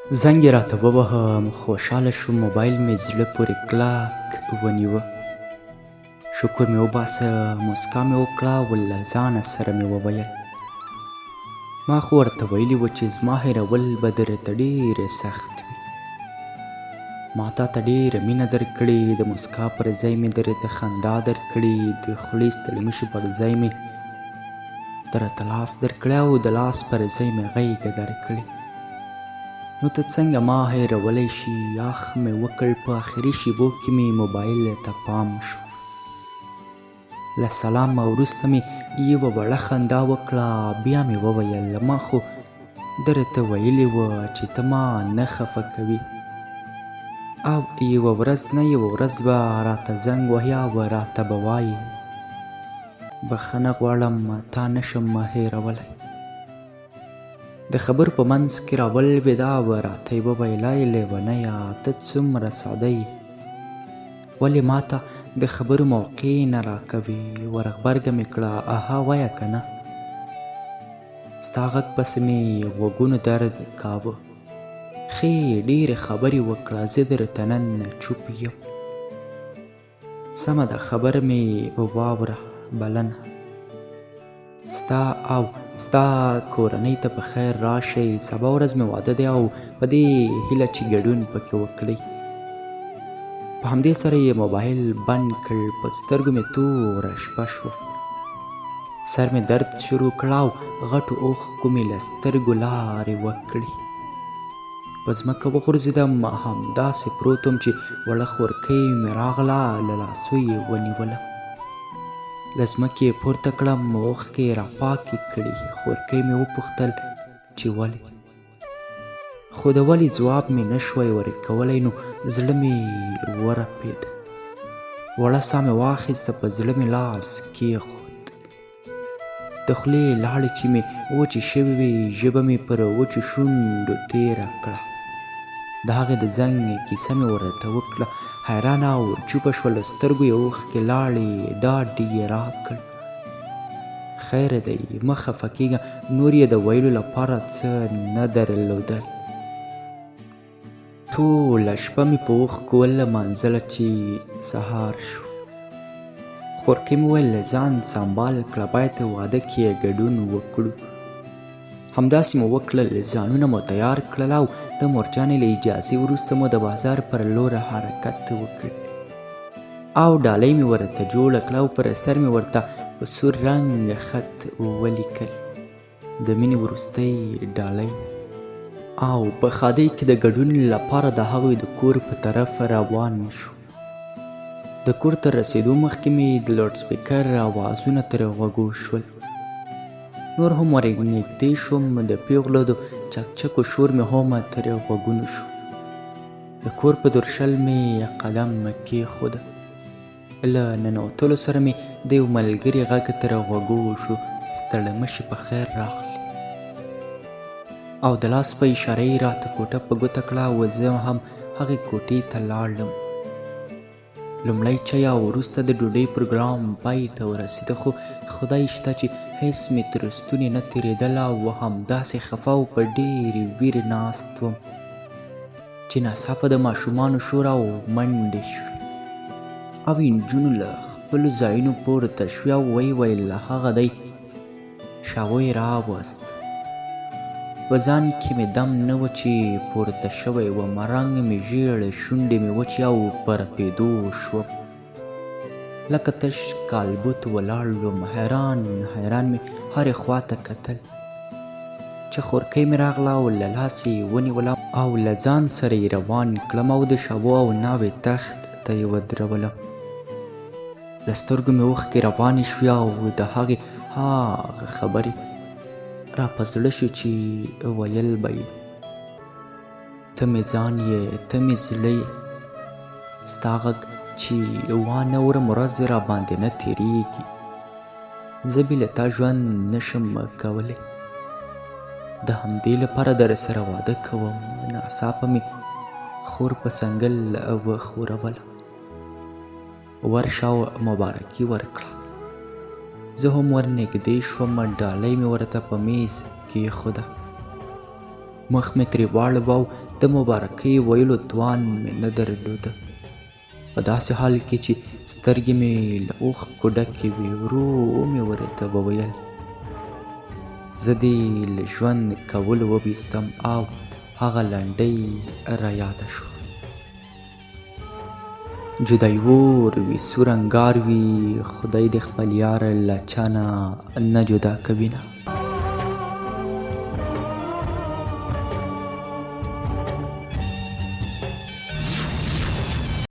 زنګ یې راته ووهه، خوشحاله شوم، موبایل مې زړه پورې کلک ونیوه. شکر مې وباسه، موسکا مې وکړه او له ځانه سره مې وویل، ما خو ورته ویلي و چې زما هېرول به درته ډېر سخت وي. ما تا ته ډېره مینه درکړې، د موسکا پر ځای مې درته خندا درکړې، د خولې ستړمشي پر ځای مې درته لاس درکړی او د لاس پر ځای مې غېږه درکړې. نو ته څنګه ما هېرولی شي؟ اخ مې وکړ، په اخري شېبو کې مې موبایل ته پام شو. له سلامه وروسته مې یوه وړه خندا وکړه، بیا مې وویل، ما خو درته ویلي و چې ته ما نه خفه کوي او یوه ورځ نه یوه ورځ به راته زنګ وهي او راته به وایي بخښنه غواړم تا نشم هېرولی. د خبرو په منځ کې راولوېده او راته یې وویل، ای لېونیه ته څومره ساده یې، ولې ماته د خبرو موقع نه راکوې؟ ورغبرګه مې کړه، اها وایه که نه. ستا غږ پسې مې غوږونو درد کاوه. ښې ډېرې خبرې وکړه، زه درته نن چوپ یم. سمه ده خبره مې واوره، بلنه. ستا او ستا کورنۍ ته په خیر راشئ، سبا ورځ مې واده دی او په دې هیله چې ګډون پکې وکړئ. په همدې سره یې موبایل بند کړ، په سترګو مې توره شپه شوه. سر مې درد شروع کړ او غټو اوښکو مې له سترګو لارې وکړې. په ځمکه وغورځېدم، همداسې پروت وم چې وړه خورکۍ مې راغله، له لاسو یې ونیولم. له ځمکې یې پورته کړم، اوښکې یې راپاکې کړې. خورکۍ مې وپوښتل چې ولې؟ خو د ولې ځواب مې نه شوای ورکولی، نو زړه مې ورپېد. وړه ساه مې واخیسته، په زړه مې لاس کېښود. د خولې لاړې چې مې وچې شوې وې، ژبه مې پر وچو شونډو تېره کړه. د هغې د زنګ کیسه مې ورته وکړه، حیرانه او چوپه شوه، له سترګو یې اوښکې لاړې، ډاډ یې راکړ. خیر دی، مه خفه کېږه، نور یې د ویلو لپاره څه نه درلودل. ټوله شپه مې په اوښکو ولمانځله چې سهار شو. خورکۍ مې وویل ځان سمبال کړه، باید واده کې یې ګډون وکړو. همداسې مو وکړل، ځانونه مو تیار کړل او د مورجانې له اجازې وروسته مو د بازار پر لور حرکت وکړ او ډالۍ مې ورته جوړه کړه او پر سر مې ورته په سور رنګ خط ولیکل، د مینې وروستۍ ډالۍ. او په ښادۍ کې د ګډون لپاره د هغوی د کور په طرف روان شو. د کور تر رسېدو مخکې مې د لوډسپیکر اوازونه تر غوږو شول. نور هم ورنږدې شوم، د پیغلو د چکچکو شور مې هم تر غوږونو شو. د کور په درشل مې قدم کېښود. له ننوتلو سره مې د یو ملګري غږ تر غوږو شو، ستړمشي په خیر راغلې. او د لاس په اشاره یې راته کوټه په ګوته کړه او زه هم هغې کوټې ته لاړم. لومړی چای او وروسته د ډوډۍ پروګرام پای ته ورسېده، خو خدای شته چې هېڅ مې تر ستوني نه تېرېدله او همداسې خفه او په ډېرې ویرې ناست وم چې ناڅاپه د ماشومانو شور او منډې شوې او نجونو له خپلو ځایونو پورته شوې او ویې ویل هغه دی شاوو یې راوست. په ځان کې مې دم نه و چې پورته شوی وم، رنګ مې ژیړ، شونډې مې وچې او په رپېدو شوم. لکه تش کالبوت ولاړ وم، حیران حیران مې هرې خوا ته کتل چې خورکۍ مې راغله او له لاسه یې ونیولم او له ځان سره یې روان کړم او د شاوو او ناوې تخت ته یې ودرولم. له سترګو مې اوښکې روانې شوې او د هغې هغه خبرې را په زړه شو چې ویل به یې، ته مې ځان یې، ته مې زړه یې، ستا غږ چې وانه ورم ورځ را باندې نه تېرېږي، زه بې له تا ژوند نه شم کولی، د همدې لپاره درسره واده کوم. ناڅاپه مې خور په څنګل وښوروله. ورشه او مبارکي ورکړه. زه هم ورنږدې شوم، ډالۍ مې ورته په میز کېښوده. مخ مې ترې واړاوه او د مبارکۍ ویلو توان مې نه درلود. په داسې حال کې چې سترګې مې له اوښکو ډکې وې، ورو مې ورته وویل: زه دې له ژوند کولو وویستم او هغه لنډۍ را یاده شوه. جدایي اور وي، سور انګار وي، خدای دې خپل یار له چا نه نه جدا کوینه.